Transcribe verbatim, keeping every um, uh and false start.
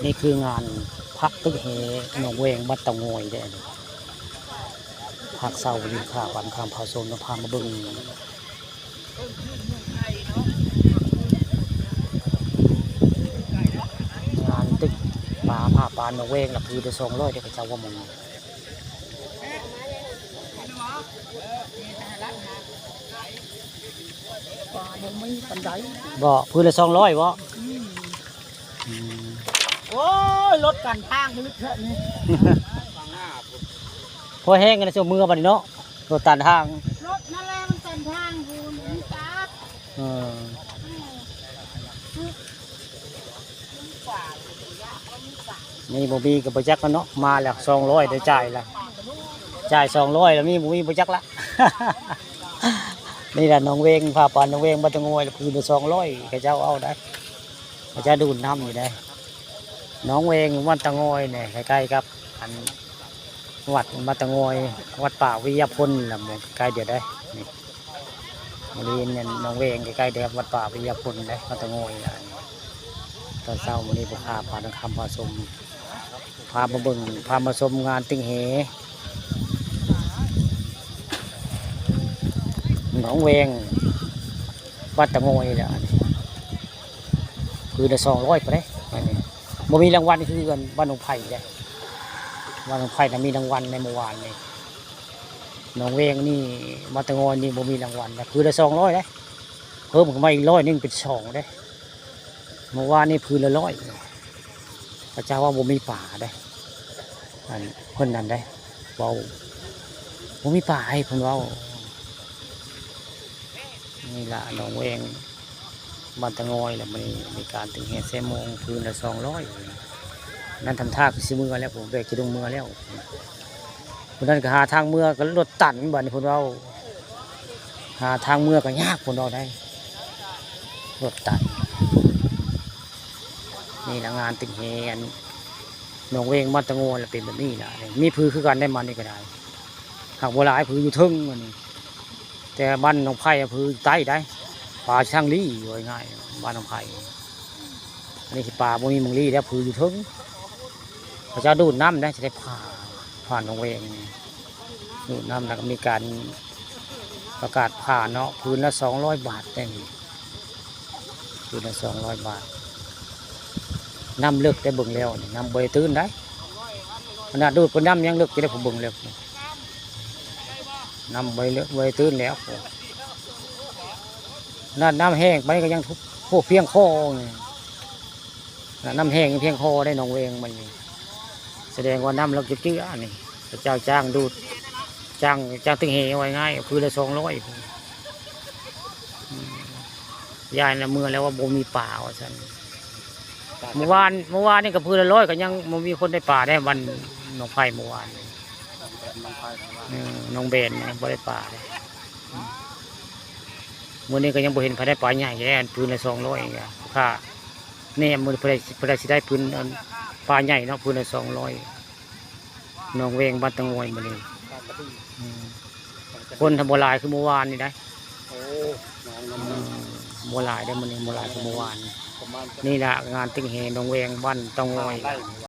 นี่คืองานพักตึกแหหนองแวงบ้านเตางอยเด้อ พักเซาอยู่ค่าบ้านคำผาสม นำพามาเบิ่ง งานตึกปา ผ้าปาหนองแวงละ พื้นละสองร้อยเด้อ เขาเจ้าว่าหมู่ บ่ บ่มีปานใด บ่ พื้นละสองร้อยบ่ อืม อืม โอ้ย รถตันทางลึกเถอะนี่ พอแห้งกันนะ เจ้าเมือบัดนี้เนาะ รถตันทาง รถนั่นแหละมันตันทาง คุณมีตา เออ นี่บ่มีก็บ่จักแล้วเนาะ มาแล้วสองร้อยได้จ่ายละ จ่ายสองร้อยแล้วมีบ่มีบ่จักละ นี่แหละหนองแวง ผ้าปาหนองแวงบ้านเตางอย พื้นละสองร้อย เขาเจ้าเอาได้ เขาเจ้าดูดน้ำอยู่ได้ หนองแวงบ้านเตางอยเนี่ย ใกล้ๆกับอัน วัดบ้านเตางอย วัดป่าวิทยาพลน่ะ หมู่ใกล้เดียวได้ นี่ บริเวณเนี่ยหนองแวงใกล้ๆเดียวกับวัดป่าวิทยาพลเลย บ้านเตางอยน่ะ ตอนเช้ามื้อนี้ผมพา พาทองคำ พาชม พามาเบิ่ง พามาชมงานตึกแหหนองแวง บ้านเตางอยแหละ อันนี้ พื้นละสองร้อยไปเลย อันนี้ บ่มีรางวัลคือกัน บ้านหนองไผ่เด้ บ้านหนองไผ่น่ะมีรางวัลในเมื่อวานนี่ หนองแวงนี่ บ้านเตางอยนี่บ่มีรางวัลนะ พื้นละสองร้อยเด้ เพิ่มขึ้นมาอีกร้อยหนึ่งเป็นสองเด้ เมื่อวานนี่พื้นละร้อย เขาเจ้าว่าบ่มีปาเด้ อันเพิ่นนั่นเด้ เว้า บ่มีปาให้เพิ่นเว้า นี่ล่ะหนองแวง บ้านเตางอยแหละ มื้อนี้มีการตึกแหใส่โมง พื้นละสองร้อย นั่นทำท่าคือสิเมือแล้ว ผมแบกจะลงเมือแล้ว ผู้นั้นก็หาทางเมือก็รถตัน บัดนี้เพิ่นเว้า หาทางเมือก็ยาก เพิ่นเว้าได้ รถตัน นี่ล่ะงานตึกแหอันหนองแวงบ้านเตางอยล่ะเป็นแบบนี้ล่ะ มีพื้นคือกันได้มานี่ก็ได้ หากบ่หลาย พื้นอยู่เทิงอันนี้ แต่บ้านหนองไผ่อะพื้นอยู่ใต้ได้ ปาช่างลี่ ว่าง่าย บ้านหนองไผ่ อันนี้สิปาบ่มีหม่องลี่แล้ว พื้นอยู่เทิง เขาเจ้าดูดน้ำได้ สิได้ผ่า ผ่านหนองแวงนี่ ดูดน้ำแล้วก็มีการประกาศผ่าเนาะ พื้นละสองร้อยบาทได้นี่ พื้นละสองร้อยบาท น้ำเลิกได้เบิ่งแล้วนี่ น้ำบ่ได้ตื้นได้ ขนาดดูดก็น้ำยังเลิกอยู่ได้ ผมเบิ่งแล้ว น้ำบ่ได้เลิก บ่ได้ตื้นแล้ว ขนาดน้ำแห้งไปก็ยังทุก พวกเพียงคอนี่ น้ำแห้งยังเพียงคอได้หนองแวงมันนี่ แสดงว่าน้ำเลิกเจื้อๆนี่ พระเจ้าจ้างดูด จ้าง จ้างตึกแห ว่าง่าย พื้นละสองร้อย อืม ยายน่ะเมือแล้วว่าบ่มีปา ว่าซั่น เมื่อวาน เมื่อวานนี่ก็พื้นละร้อย ก็ยังบ่มีคนได้ปาได้ วันหนองไผ่เมื่อวานนี่ เออ หนองแบนนะ บ่ได้ปาเลย อืม มื้อนี้ก็ยังบ่เห็นไผได้ปาใหญ่เลย อันพื้นละสองร้อย อ่ะ ค่ะ แหนมมื้อนี้ไผได้ ไผได้สิได้พื้น อัน ปาใหญ่เนาะ พื้นละสองร้อย หนองแวงบ้านเตางอยมื้อนี้ อืม คนทำบ่หลายคือเมื่อวานนี่ได้ โอ้ อืม บ่หลายได้มื้อนี้ บ่หลายคือเมื่อวาน นี่ล่ะงานตึกแหหนองแวงบ้านเตางอย